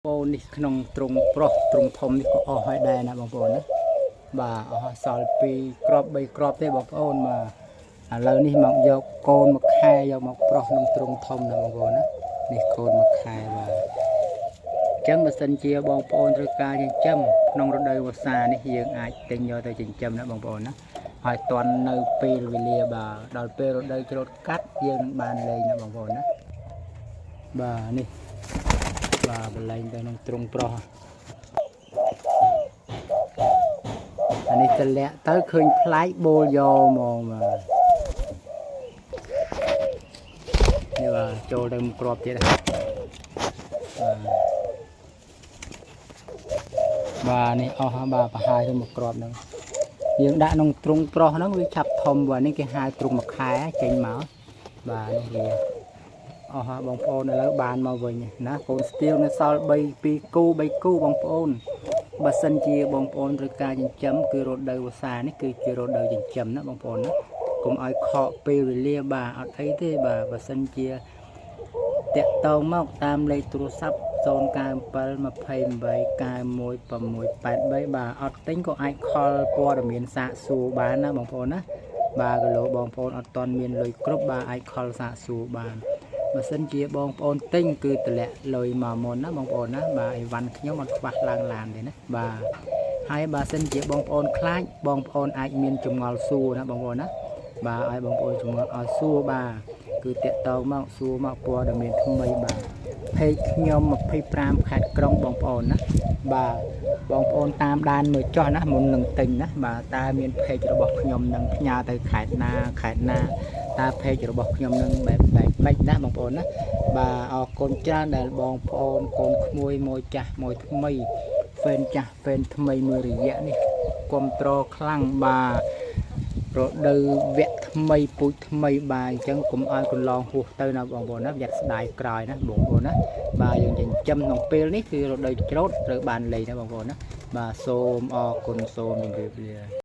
បងនេះក្នុងទ្រង់ប្រុសទ្រង់ធំនេះក៏អស់ហើយដែរណាបងប្អូនណាបាទអស់ហើយសល់2គ្រាប់3គ្រាប់ទេបងប្អូនបាទឥឡូវនេះមកយកកូនមួយខែយកមកប្រុសក្នុងទ្រង់ធំណាបងប្អូនណានេះកូនមួយខែបាទអញ្ចឹងបើសិនជាបងប្អូនត្រូវការចិញ្ចឹមក្នុងរដូវវស្សានេះយើងអាចទិញយកទៅចិញ្ចឹមណាបងប្អូនណាហើយតន់នៅពេលវេលាបាទដល់ពេលរដូវច្រូតកាត់យើងនឹងបានលេងណាបងប្អូនណាបាទនេះ បាទបលែងទៅក្នុងទ្រង់ប្រុសអានេះតម្លាក់ទៅឃើញប្លែកបូលយកហ្មងបាទនេះបាទចូលទៅមួយគ្រាប់ទៀតហើយបាទបាទនេះអស់ហើយបាទប្រហើយទៅមួយគ្រាប់ហ្នឹងយើងដាក់ក្នុងទ្រង់ប្រុសហ្នឹងវាឆាប់ធំបាទនេះគេហៅទ្រង់មួយខែចេញមកបាទនេះវា អស់ហើយបងប្អូនឥឡូវបានមកវិញណាកូនស្ទៀវនៅសល់3 2គូ3គូបងប្អូនបើសិនជាបងប្អូនត្រូវការចិញ្ចឹមគឺរដូវវស្សានេះគឺជារដូវចិញ្ចឹមណាបងប្អូនណាកុំឲ្យខកពេលវេលាបាទអត់អីទេបាទបើសិនជាតាក់តងមកតាមលេខទូរស័ព្ទ097 28 91 683បាទអត់ទិញក៏អាចខលព័ត៌មានសាកសួរបានណាបងប្អូនណាបាទគីឡូបងប្អូនអត់ទាន់មានលុយគ្រប់បាទអាចខលសាកសួរបាន បើសិនជាបងប្អូនទិញគឺតម្លាក់លុយមកមុនណាបងប្អូនណាបាទអីវ៉ាន់ខ្ញុំអត់ខ្វះឡើងឡានទេណាបាទហើយបើសិនជាបងប្អូនខ្លាចបងប្អូនអាចមានចម្ងល់សួរណាបងប្អូនណាបាទឲ្យបងប្អូនចម្ងល់ឲ្យសួរបាទគឺតាក់តងមកសួរមកព័ត៌មានថ្មីបាទផេកខ្ញុំ25ខេត្តក្រុងបងប្អូនណាបាទបងប្អូនតាមដានមើលចោះណាមុននឹងទិញណាបាទតើមានផេករបស់ខ្ញុំនឹងផ្ញើទៅខេត្តណាខេត្តណា តើផេករបស់ខ្ញុំនឹងបែបបែបម៉េចណាបងប្អូនណាបាទអរគុណច្រើនដែលបងប្អូនកូនក្មួយមួយចាស់មួយថ្មីហ្វេនចាស់ហ្វេនថ្មីមួយរយៈនេះគ្រប់ត្រខ្លាំងបាទរដូវវគ្គថ្មីពូជថ្មីបាទអញ្ចឹងកុំឲ្យកន្លងហួសទៅណាបងប្អូនណាប្រយ័ត្នស្ដាយក្រោយណាបងប្អូនណាបាទយើងចិញ្ចឹមក្នុងពេលនេះគឺរដូវច្រូតត្រូវបានលេងណាបងប្អូនណាបាទសូមអរគុណសូមជម្រាបលា។